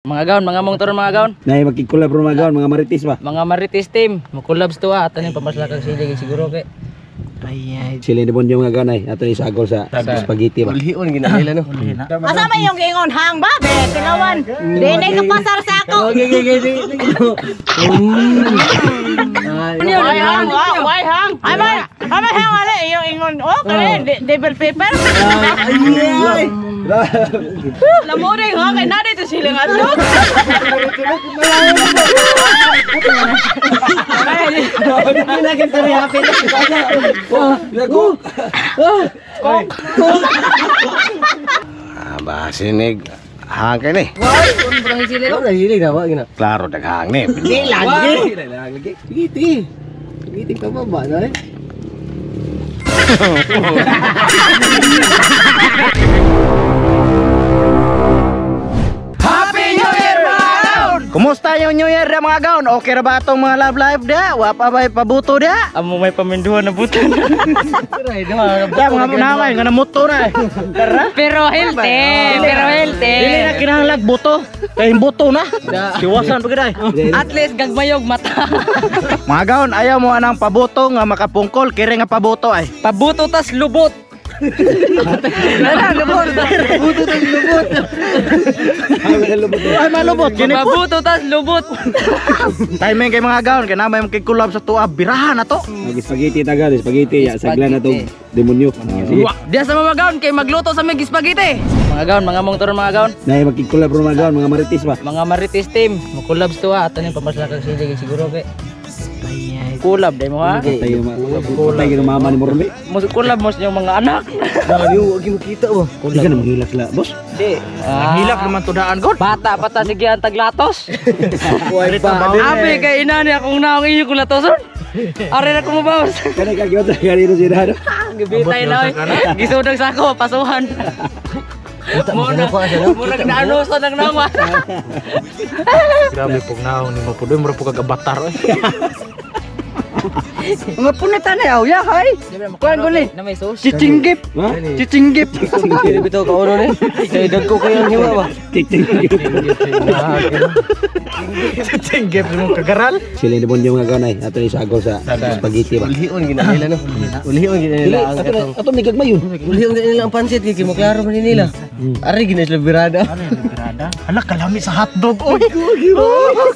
Mga gaon, mga mong turo mga gaon. Nay magkikulab ro mga gaon, mga marites ba? Mga marites team, makulabs to ah. Ato ni pamaslakang sili siguro kay. Sila ni Bonjo mga gaon ay ato ni sagol sa spaghetti ba. Ulhion ginahila no. Asa man yung giingon hang ba? Be, tilawan. Di na kapasar sa ako. Okay. Why hang? Why hang? Ay man, ay man hang ali yung ingon. Oh, kani devil paper. Ay. Lamuring ha kay na dito sila nga adlok. Ah, sinig hang kay ni. Why? Sili Wala hilig na wa gina. Klaro daghang ni. Di lagi. Lagi. Sige, sige. Sige pa ba na eh. Happy New Year mga gaon! Kumusta yung New Year mga gaon? Okay ra ba atong mga love life da? Wa pa ba'y pabuto da? Amo may paminduhan na butan. Da mga munaway nga namuto na eh. Tara. Pero healthy, pero healthy. Dili na kinahanglag buto. Kay buto na. Siwasan pa gid ay. At least gagmayog mata. Mga gaon, ayaw mo anang pabuto nga makapungkol kiri nga pabuto ay. Pabuto tas lubot. Nara, lubot. Buto tag lubot. Ay malubot kini po. Pabuto tas lubot. Timing kay mga gaon kay na may makikulab sa tuwa birahan na to. Mag spaghetti taga, spaghetti ya sagla na tong demonyo. Ah, sige. Diya sa mga gaon kay magluto sa mig spaghetti. Mga gaon, mga mong turo mga gaon. Nay magkikulab ro mga gaon, mga marites ba? Mga marites team, makulabs to ah. Ato ni pamaslakang sili siguro kay. Kulab day mo ha. Patay ma. Patay gid mama ni Morme. Mas kulab mo sa inyong mga anak. Dali wa gyud makita ba. Di ka na maghilak sila, boss. Di. Naghilak naman to daan god. Bata pa ta sige ang taglatos. Way pa. Abi kay ina ni akong naong inyo kung latoson. Are na kumabawas. Kani ka gyud sa sila. Gibitay na oy. Gisudag sa ako pasuhan. Muna, murag na ano sa nang nawa. Grabe pug naong ni mo pudoy mura pug kagabatar oy. Mga punita na yaw, ya hay. Kuan ko ni. Na may sauce. Chichinggip. Ha? Chichinggip. Dili bitaw kauno ni. Kay dagko kayo ang hiwa ba. Titing. Chichinggip mo kagaral. Sila ni Bonjo mga gaon ay ato ni sagol sa spaghetti ba. Ulhion ginahila no. Ulhion ginahila ang Ato na ato ni gagmay yun. Ulhion ginahila ang pansit kay maklaro man ni nila. Ari gina sila birada. Hala kalami sa hotdog oy.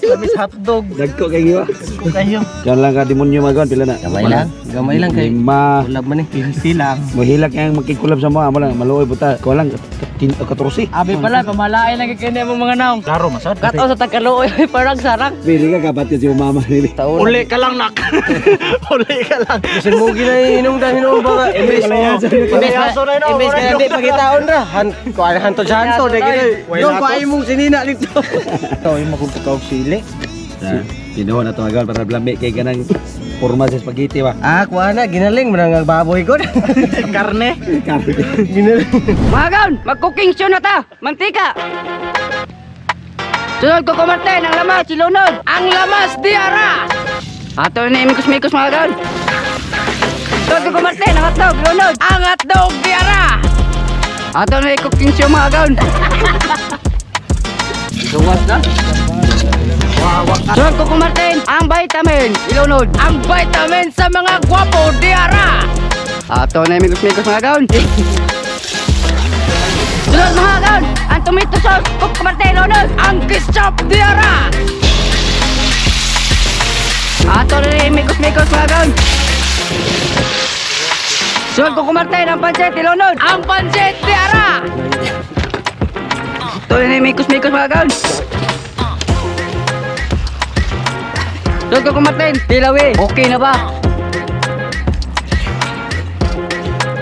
Kalami sa hotdog. Dagko kay giwa. Kayo. Yan lang ka demonyo mga gaon pila na. Gamay lang. Gamay lang kay Lima. ulab man ni. Silang. Mahilak yang makikulab sa mga amo lang maluoy buta. Ko lang 14. Abi pala pamalain lang kay kini among mga naong. Klaro masad. Kataw sa tagkaluoy parang sarang. Bili ka kabat si mama ni. Uli ka lang nak. Uli ka lang. Bisan mo ginainom dahil hinom ba nga. Imbes imbes na di pagitaon ra. Han kuan hanto hanto dai gini. Dong kuan imong sinina dito. Ito yung magugtog sili. Tinuon na to mga gaon para blami kay ganang forma sa spaghetti ba. Ah, kuan na ginaling man ang baboy ko. Karne. Ginaling. Mga gaon, mag-cooking show na ta. Mantika. Sunod ko kumarten ang lamas, silunod. Ang lamas di ara. Ato na mikos-mikos mga gaon. Sunod ko kumarten ang hotdog, lunod. Ang hotdog di ara. Ato na cooking show mga gaon. Gawas na. Sunod ko kumarten ang vitamin, ilunod. Ang vitamin sa mga gwapo di ara. Ato na mikos-mikos mga gaon. Sunod mga gaon, ang tomato sauce, Cook Martin lunod. Ang ketchup di ara. Ato na mikos-mikos mga gaon. Sunod ko kumartin ang pancit, ilunod. Ang pancit di ara. Ato na mikos-mikos mga gaon. Sunod ko kumartin, tilawi. Okay na ba?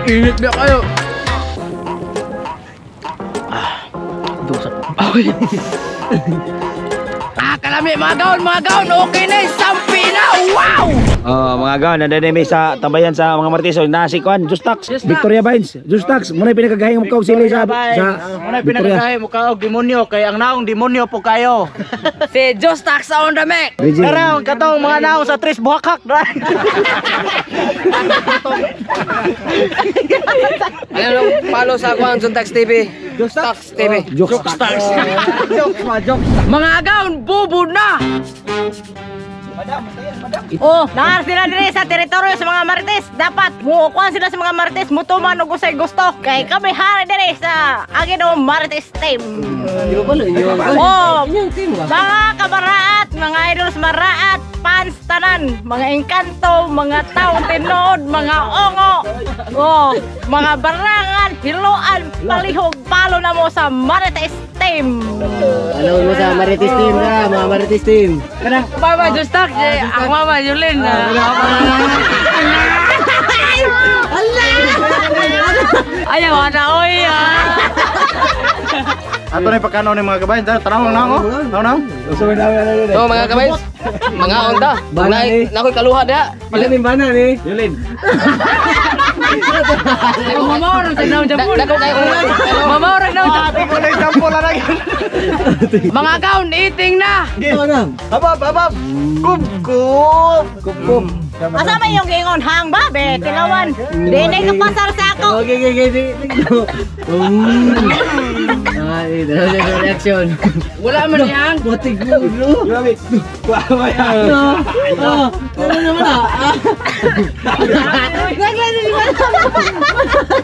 Init ba kayo? Napakalami mga gaon, okay na, sampi na, wow! Oh, mga gaon, nandun may sa tambayan sa mga Martiso, nasi kuan, Justax, Victoria Vines, Justax, muna pinakagahing mo kaog sili sa Muna Victoria. pinakagahi mo kaog demonyo kay ang naong demonyo po kayo. Si Justax on the mic! Reggie. Tara, ang katong mga naong sa Tres Buhakak. Ano follow sa ako ang Juntax TV. Juntax TV. Justax. Jokes ma, jokes. Mga gaon, bubo na! Oh, naar sila diri sa teritoryo sa mga Marites. Dapat mukuan sila sa mga Marites, mutuman og usay gusto. Kay kami hari diri sa Agino Marites team. Oh, mga kabaraat, mga idols maraat, fans tanan, mga engkanto, mga taong tinuod, mga ongo, oh, mga barangan, hiloan, palihog, palo na mo sa Marites team. Alam mo sa Marites team na, mga Marites team. Mama Justax, ang mama Yulin. Ayaw na oy. Ato na ipagkano ni mga kabayan. Tara, tanaw na ako. Tanaw na. So mga kabays, mga onda, Bana, eh. nakoy kaluha diha. Pala ni bana ni. Yulin. Mama orang sa naon jambul. Dako kayo. Mama orang naon jambul. Ako na itampo na lang. Mga gaon, eating na. Ito na. Habab, habab. Kub, kub. Kup kup. Asa man yung gingon hang ba be tilawan. Dili ka pasar sa ako. Okay, okay, okay. Ay, dalawa sa reaction. Wala man yang. Buti gulo. Grabe. Wa yan. Oh, ano naman ah?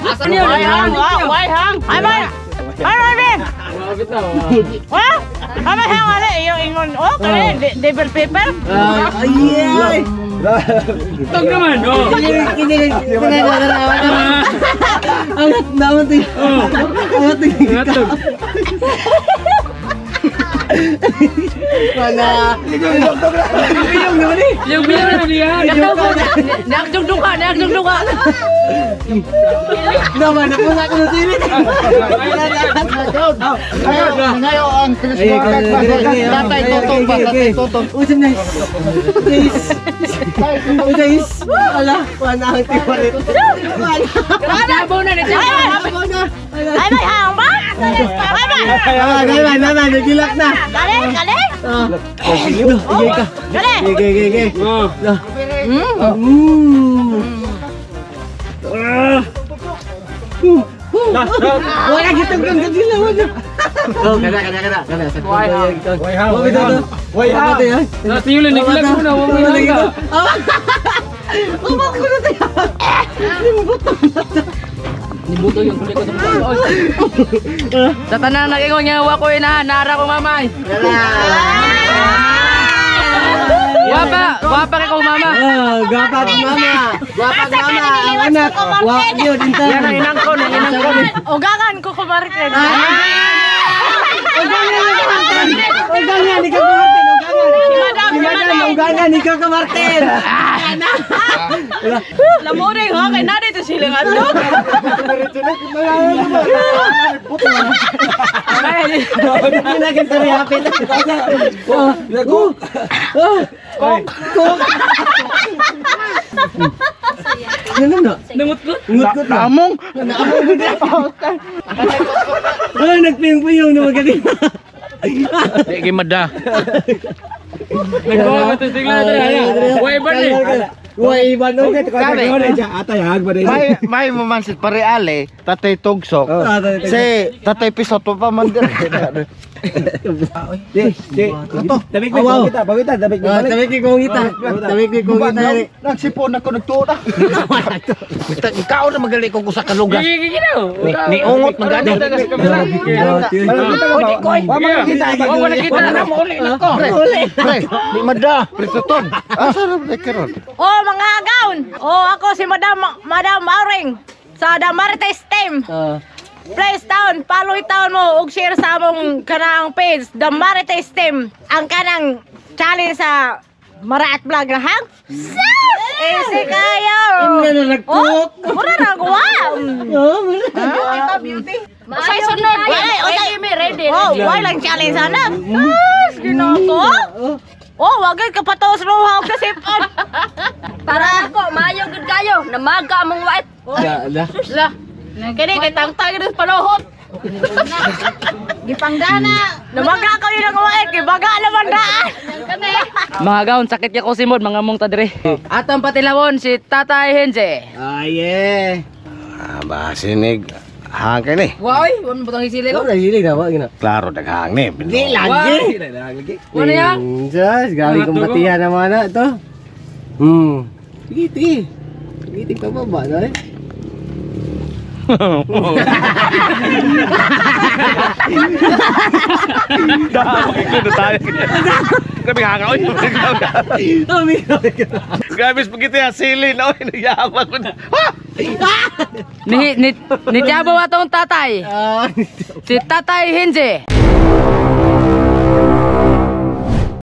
Asan yun? Why hang? Why hang? Ay man. Ay man be. Ha? Ay man hang ale yung ingon. Oh, kani devil paper. Ay, ay. Tog naman, oh. Kini kini Angat naman to. Angat to. Wala. Yung naman eh. Yung bilang na niya. Nakjugdung ka, nakjugdung ka. Naman ako na ako sa silid. Ngayon ang Tres Buhakak. Tatay tutong ba? Tatay tutong. Usa nice. Nice. Nice. Wala, wala ang tiwarit. Nagjabaw na, nagjabaw na. Ay man hang ba? Ay man. Naman, naman, nagilak na. Kali, kali. Igay ka. Kali. Igay, igay, igay. Wala kitang kang kadila, wala. Oh, kana kana kana. Kana sa Why hang? Why hang? Why hang? Nasa yun, naglag mo na, wala mo ka. Umak ko na tayo. Nibuto yung kulit ko sa Sa tanan nag-ingon niya, wa ko ina, nara ko mamay. Wapa, wapa kay ko mama. Ah, gwapat mama. Gwapat mama. Ang anak. Wa yun intan. Yan ang inangkon, ang inangkon. Ugangan ko kumartin. Ugangan ikaw ka Martin, ugangan. Madam, Si Madam, ugangan ikaw ka Martin. Lamuring ha kay na dito sila nga dog. Hindi na kita rehapit. Kok. Kok. Kok. Ano na? Nangutkot. Ngutkot na. Naamong. Ay, nagpiyong-piyong na magaling. Di kay mada. Nagkuha ko tingnan natin. Way ba ni? Way ba no? Atay hag ba May may mamansit pareale, tatay tugsok. Si tatay pisot pa man dire. Di, di. Dabig ko kita, bagita, dabig ko. Tabik ni kong kita. Tabik ni kong kita. Nagsipon ako nagtuo na. Ikaw na magaling kung usa ka lugas. Gigi daw. Ni ungot magani. Wa man kita. Wa man kita. Pre, pre, di mada, prituton. Asa ra ba karon? Oh, mga agaon. Oh, ako si Madam Madam Auring sa The Marites Team. Place town, follow town mo ug share sa among kanang page The Marites Team. Ang kanang challenge sa Maraat Vlog na hang. Sus! Easy kayo. Ina na nagcook. Oh, mura na guwa. Oh, mura. Beauty. Usay sunod. Ready mi, ready. Oh, why lang challenge ana? Ah, Ginoo ko. Oh, wagay ka patos rohaw kasi pan. Para ako, maayo gud kayo. Namaga among wait. Lah. Kini kay tangtang gid panuhot. Gipanggana. Namaga ka yun ang wait kay baga naman daan. Mga gaon, sakit ya ko simod, mga mong tadre. Atong patilawon si Tatay Henze. Ah, yeah. Ah, ba sinig hang kay ni. Woy, wala mo butang isili ko. Wala hilig na wa gina. Klaro daghang ni. Di lagi. Wala yan. Diyos, grabe kong batihan naman na ito. Sige, sige. Sige, pa ba na eh? Dahil tayo. Grabe hanga oy. Grabe spaghetti ha sili na oy nagyabang ko na. Ni ni ni Tiabo atong tatay. Si Tatay Henze.